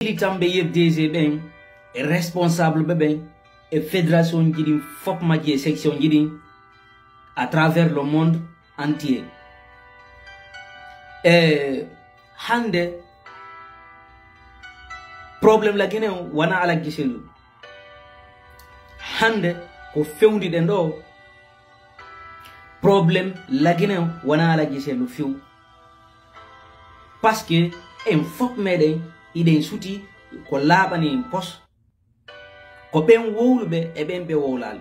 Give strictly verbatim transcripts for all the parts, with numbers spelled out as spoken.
Militanɓe U F D G ɓen, e responsable ɓe ɓen, e fédération ji ɗin fof majji e section ji ɗin à travers le monde entier. E hannde, problème la Guinée o wona Ala Guisselou. Hannde ko fewndi ɗen ɗo, problème la Guinée o wona Ala Guisselou few. Parce que en fof meɗen iɗen suti ko laaɓani en pos. Ko ɓen wowluɓe e ɓen ɓe wowlaali.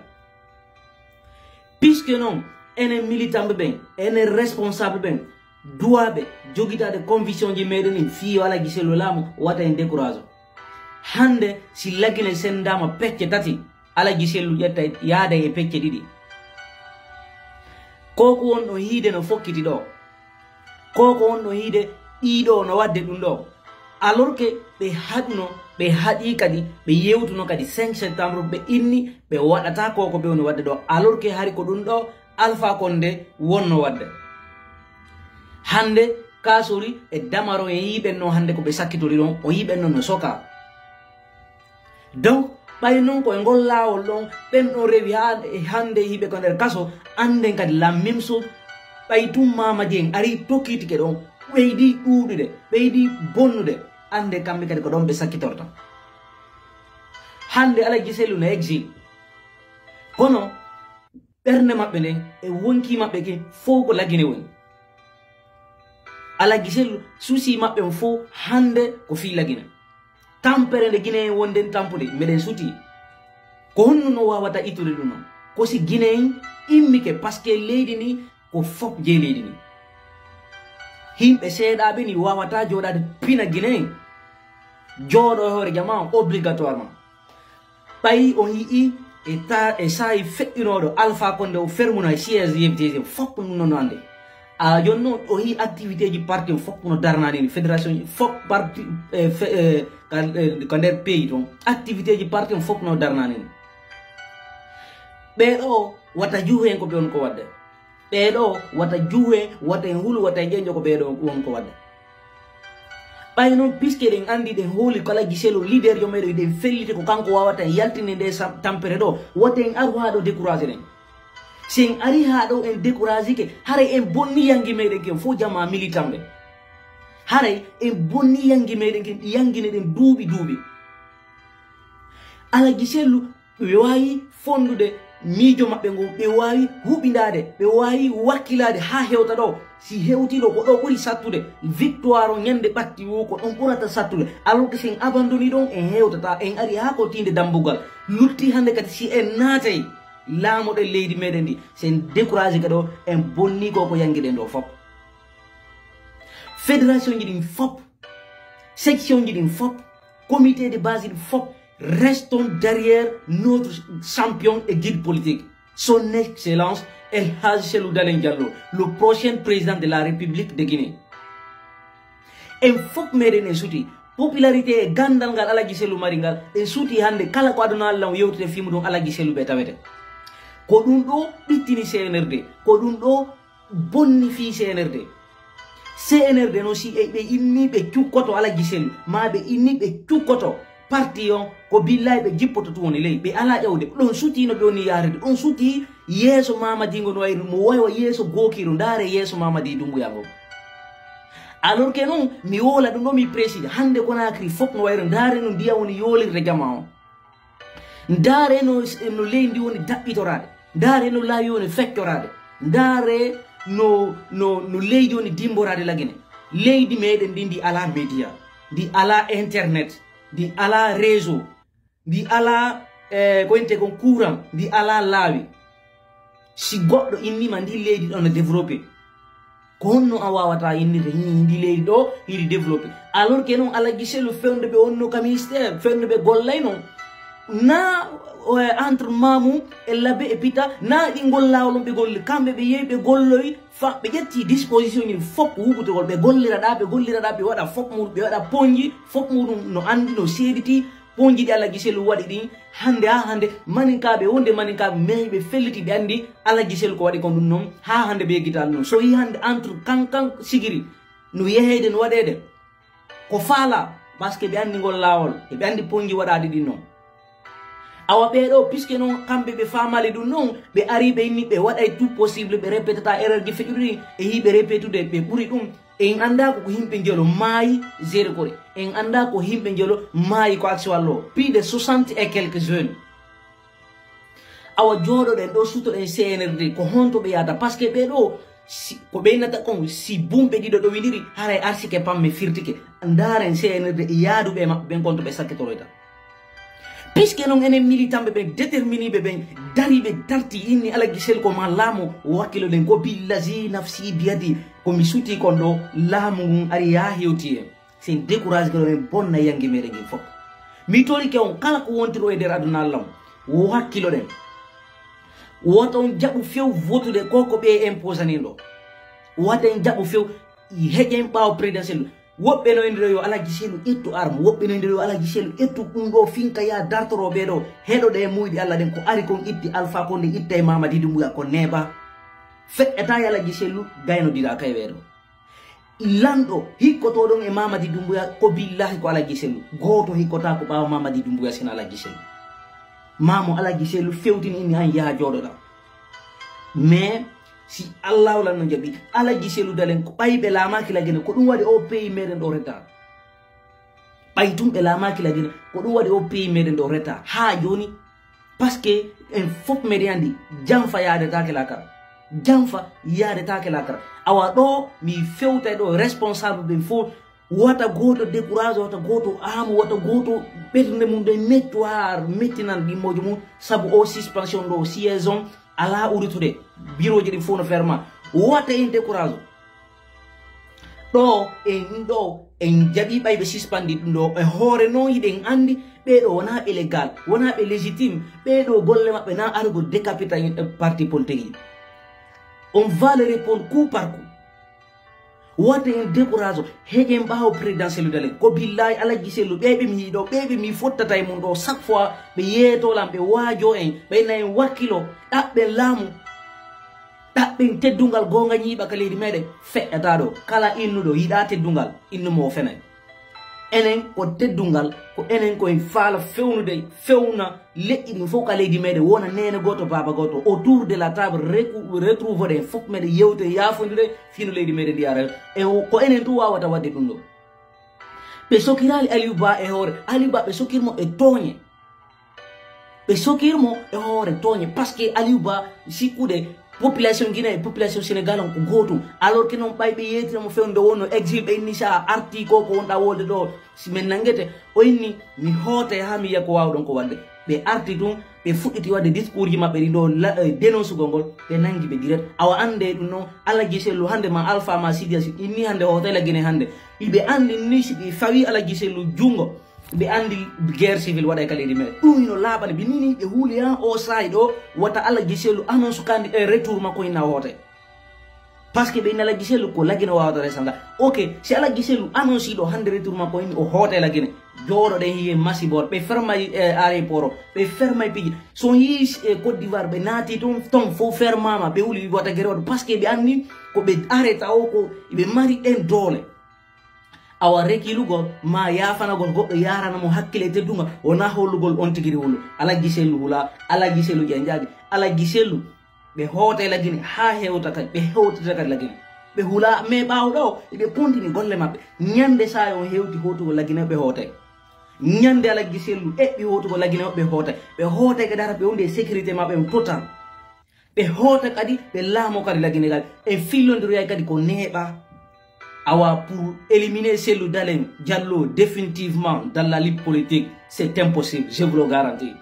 Puisque noon, enen militanɓe ɓen, enen responsable ɓen, duwaɓe jogitaade conviction ji meɗen ɗin fii yo Ala Guisselou laamu, wata en décourage. Hannde, si la Guinée senndaama pecce tati, Ala Guisselou ƴetta yaada e pecce ɗiɗi. Koko won ɗo hiide no fokkiti ɗo. Koko won ɗo hiide ɗiɗo no waɗde ɗum ɗo. Alors que ɓe haɗuno, ɓe haɗi kadi, ɓe yewtuno kadi cinq septembre, ɓe inni ɓe waɗata ko ko ɓe woni waɗde ɗo. Alors que hari ko ɗum ɗo Alpha Condé wonno waɗde. Hannde, Kasori e Damaro en yiɓen no hannde ko ɓe sakkitori ɗon, o yiɓen no no soka. Donc, ɓay noon ko e ngol laawol ɗon, ɓen ɗon rewi haa e hannde hiɓe ko nder kaso, annden kadi la même chose, ɓay tun Mamadi en ari tokkitike ɗon, ɓeydi ɗuuɗude, ɓeydi bonnude, annden kamɓe kadi ko ɗon ɓe sakkitorta. Hannde Ala Guisselou no exil. Kono ɓernde maɓɓe nden e wonkii maɓɓe kin fow ko la Guinée woni. Ala Guisselou, souci maɓɓe on fow hannde ko fii la Guinée. Tampere nde Guinée en wondi nden tampude, meɗen suti. Ko honno no waawata ittude ɗum noon? Ko si Guinée en immike, parce que leydi ndi ko fof jey leydi ndi. Yimɓe seeɗaaɓe ni waawata jooɗaade pina Guinée en. Jooɗo e hoore jamaa on obligatoirement. Ɓay on yi'i e ta-, e saa'i feƴƴunooɗo Alpha Condé o fermuno e siège U F D G, fof ɗum noon no annde. A jooni noon o yi'i activité ji parti on fof no darnaani ni, fédération ji fof parti, eh, fe-, eh, ka, eh, ko nder pays toon. Activité ji parti on fof no darnaani ni. Ɓee ɗo wata juhu en ko ɓe on ko waɗde. Ɓee ɗo wata juhu en, wata en hulu, wata en ƴeñƴo ko ɓee ɗo won ko waɗde. Ɓay noon, puisque eɗen anndi, eɗen hooli ko Ala Guisselou leader jo meɗen, eɗen felliti ko kanko waawata en yaltinde nde sam-, tampere ɗo, wata en aru haa ɗo découragé ɗen. Si en ari haa ɗo en découragike, haray en bonni yangi meɗen ken fof jamaa militanɓe. Haray en bonni yangi meɗen ken, yangine ɗen duuɓi duuɓi. Ala Guisselou, ɓe waawi fonndude miijo maɓɓe ngon, ɓe waawi huɓindaade, ɓe waawi wakkilaade haa hewta ɗo. Si hewtii ɗo, ko ɗo ɓuri sattude. Victoire o ñande ɓatti wo ko ɗon ɓurata sattude. Alors que si en abandoni ɗon, en hewtataa, en ari haa ko tiinde dambugal. Lutti hannde kadi si en naatay laamoɗen leydi meɗen ndi, si en découragé ka ɗo, en bonni ko ko yangiɗen ɗo fof. Fédération ji ɗin fof, section ji ɗin fof, comité de base ɗin fof, restons derrière notre champion et guide politique, son excellence El Hadj Cellou Dalein Diallo, le prochain président de la République de Guinée. En fof meɗen en suti popularité e ganndal ngal Ala Guisselou mari ngal, en suti hannde kala ko aduna Allah on yewtete fii mum ɗum Ala Guisselou ɓe tawete. Ko ɗum ɗo ɓittini C N R D, ko ɗum ɗo bonni fii C N R D. C N R D noon, si e ɓe inni ɓe cukkoto Ala Guisselou, maa ɓe inni ɓe cukkoto parti on, ko billahi ɓe jippoto tun woni ley, ɓe alaa ƴawde. Ɗon sutiino ɓe woni yahrede, ɗon suti yeeso Mamadi ngo no wayri mo waywa yeeso gookiiro, ndaare yeeso Mamadi Doumbouya ngo. Alors que noon, mi woola ɗum ɗo, mi précise, hannde Conakry fof no wayri, ndaare no ndiyam woni yoolirde jamaa on. Ndaare no, no leydi ndi woni daɓɓitoraade. Ndaare no laawi woni feccoraade. Ndaare no, no, no leydi woni dimboraade lagine. Leydi meɗen ndi, ndi alaa média, ndi alaa internet, ndi alaa réseau, ndi alaa, eh, ko wiyetee kon courant, ndi alaa laawi. Si goɗɗo inniima ndi leydi ɗon no développé, ko honno a waawata innirde hii ndi leydi ɗo hiɗi développé? Alors que noon Ala Guisselou fewndo ɓe wonno ka ministère, fewndo ɓe gollayno, na, eh, entre Mamou e Labe e Pita, na ɗi ngol laawol on ɓe golli, kamɓe ɓe yehi ɓe golloyi, fa ɓe ƴetti disposition ji fof ko huɓutugol, ɓe gollira ɗa, ɓe gollira ɗa, ɓe waɗa fof muɗum, ɓe waɗa ponji, fof muɗum no anndi, no seediti, ponji ɗi Ala Guisselou waɗi ɗin, hannde haa hannde, maninkaaɓe, wonde maninkaaɓe mehi ɓe felliti, ɓe anndi Ala Guisselou ko waɗi kon ɗum noon, haa hannde ɓe yeggitaa ɗum noon. So yii hannde entre Kankan Sigiri, no yeheede, no waɗeede, ko faala, Parce que ɓe anndi ngol laawol, e ɓe anndi ponji waɗaaɗi ɗin noon. Awa ɓee ɗoo, puisque noon kamɓe ɓe faamaali ɗum noon, ɓe ari ɓe inni ɓe waɗay tout possible, ɓe répétata erreur ji feƴƴuɗi ɗin, e yii ɓe répétude ɓe ɓuri ɗum. En anndaa ko ko yimɓe njelo maayi Zéro Kori. En anndaa ko yimɓe njelo maayi ko actuel o. Plus de soixante et quelques jeunes. Awa jooɗoɗen ɗo, sutoɗen C N R D, ko honto ɓe yahata? Parce que ɓee ɗoo, si, ko ɓeynata kon, si bumɓe ɗiɗo ɗowindiri, haray arsike pamme firtike. Ndaaren C N R D e yaaduɓe e maɓɓe ɓen kon to ɓe sakkitoroyta. Puisque noon enen militanɓe ɓen, déterminiɓe ɓen, dariɓe darti inni Alaji Sellu ko maa laamu, wakkiloɗen ko billazi nafsi biyadi, ko mi suti kon ɗo, laamu ngun ari yaa hewti en. Sen décourage ko ɗo men bonna yangi meɗen ngin fof. Mi torike on kala ko wontiro e nder aduna Allah, wo hakkiloɗen. Woto on jaɓu few votude ko ko ɓe imposani ɗo. Woto en jaɓu few heƴen ɓaawo présidentiel. Woɓɓe no indiro yo Alaji Sellu ittu arme, woɓɓe no indiro yo Alaji Sellu ittu ɗum ɗo finka ya dartoro ɓe ɗo. Heɗoɗe e muyɗi Allah ɗen ko ari kon itti Alpha Condé itta e Mamadi Doumbouya ko neeɓa. Feƴƴata e Alaji Sellu gaynodira kay ɓe ɗo. Lanɗo hikkotooɗon e Mamadi Doumbouya ko billahi ko Alaji Sellu. Gooto hikkota ko ɓaawo Mamadi Doumbouya sina Alaji Sellu. Maamo Alaji Sellu fewtini inni an yaha jooɗoɗa. Mais si Allahu lan no jaɓi, Alaji Sellu dalen ko ɓayi ɓe laamaaki Lagine, ko ɗum waɗi o pays meɗen ɗo reta. Ɓayi tun ɓe laamaaki Lagine, ko ɗum waɗi o pays meɗen ɗo reta. Haa jooni, parce que en fof meɗen anndi, janfa yaadetaake laakara. Janfa yaadetaake laakara. Awa ɗo, mi fewtay ɗo responsable ɓen fof, wata gooto décourage, wata gooto aamu, wata gooto ɓernde mum ɗen mettu haa mettinan ɗimmoojo mum, sabu o suspension ɗo, siège on alaa uritude, birooji ɗin fof no ferma. Wata en décourage. Ɗo en ɗo en jaɓi ɓay ɓe suspandi ɗum ɗo e hoore noon hiɗen anndi ɓee ɗo wonaa ɓe légal, wonaa ɓe légitime, ɓee ɗo golle maɓɓe na arugol décapita parti politique yi. On va le répondre coup par coup. Wata en décourage, heƴen ɓaawo président Sellu Dalen. Ko billahi Alaji Sellu, ɓee ɓe mi yiɗo, ɓee ɓe mi fottata e mum ɗo, chaque fois ɓe yeeto lan, ɓe waajo en, ɓe na en wakkilo, ɗaɓɓen laamu, ɗaɓɓen teddungal goonga ñiiɓa ka leydi meɗen, feƴƴata ɗo. Kala innuɗo yiɗa teddungal, innu mo o fenay. Enen ko teddungal, ko enen ko en faala fewnude, fewna leƴƴi ɗin fof ka leydi meɗen, wona neene gooto, baaba gooto. Autour de la table, reku-, retrouve ɗen fof meɗen yewte, yaafondude, fino leydi meɗen ndi ara. E o-, ko enen tun wawata wadde ɗum ɗo. Ɓe sokiraali Aliou Ba e hoore. Aliou Ba ɓe sokirmo e tooñe. Ɓe sokir mo e hoore tooñe, parce que Aliou Ba sikkude population Guinée e population Sénégal on ko gootum. Alors que noon ɓay ɓe yeetiramo fewndo wonno exil, ɓe inni sa arti ko ko wonɗa wolde ɗo, si men nanngete, o inni mi hoote haa mi yiya ko waawɗon ko waɗde. Ɓe arti tun, ɓe fuɗɗiti waɗde discours ji maɓɓe ɗin ɗo la-, eh, dénoncugol ngol, ɓe nanngi ɓe direct. Awa annde ɗum noon, Alaji Sellu hannde ma Alpha ma Sidia si inni hannde hootela Guinée hannde. Iɓe anndi ni si ɓe fawi Alaji Sellu junngo, ɓe anndi guerre civile waɗay ka leydi meɗen. Ɗum ino laaɓani ɓe nini ɓe huuli ha o saayi ɗo wata Alaji Sellu annonce kandi e retour makko inna hoote. Parce que ɓe inna Alaji Sellu ko Lagine wawata resanda. Ok, si Alaji Sellu annonce ɗo hannde retour makko inni o hoote Lagine. Jooɗoɗen hiye masibor. Ɓe fermay, eh, aéroport o. Ɓe fermay piiji. So yii, eh, Côte d'Ivoire ɓe naati ton, ton fof fermama. Ɓe huuli wata guerre waɗu. Parce que ɓe anndi ko ɓe arrêta o ko ɓe mari ɗen doole. Awa rekilugol ma yaafanagol goɗɗo yarana mo hakkille e teddungal wona hollugol on tigi ri hulu. Alaji Sellu hula, Alaji Sellu ƴenƴaji, Alaji Sellu ɓe hoota e Lagine ha hewta kadi, ɓe hewtata kadi Lagine. Ɓe hula, mais ɓawo ɗo ɓe continue golle maɓɓe. Ñande sa on hewti hotugol Lagine ɓe hootay. Ñande Alaji Sellu eɓɓi hotugol Lagine ɓe hootay. Ɓe hootay kadi hara ɓe wonde e sécurité maɓɓe on total. Ɓe hoota kadi, ɓe laamo kadi Lagine kadi. En fillondiroyay kadi ko neeɓa. Awa pour éliminer Sellu Dalen Diallo définitivement dans la lutte politique, c'est impossible, je vous le garantis.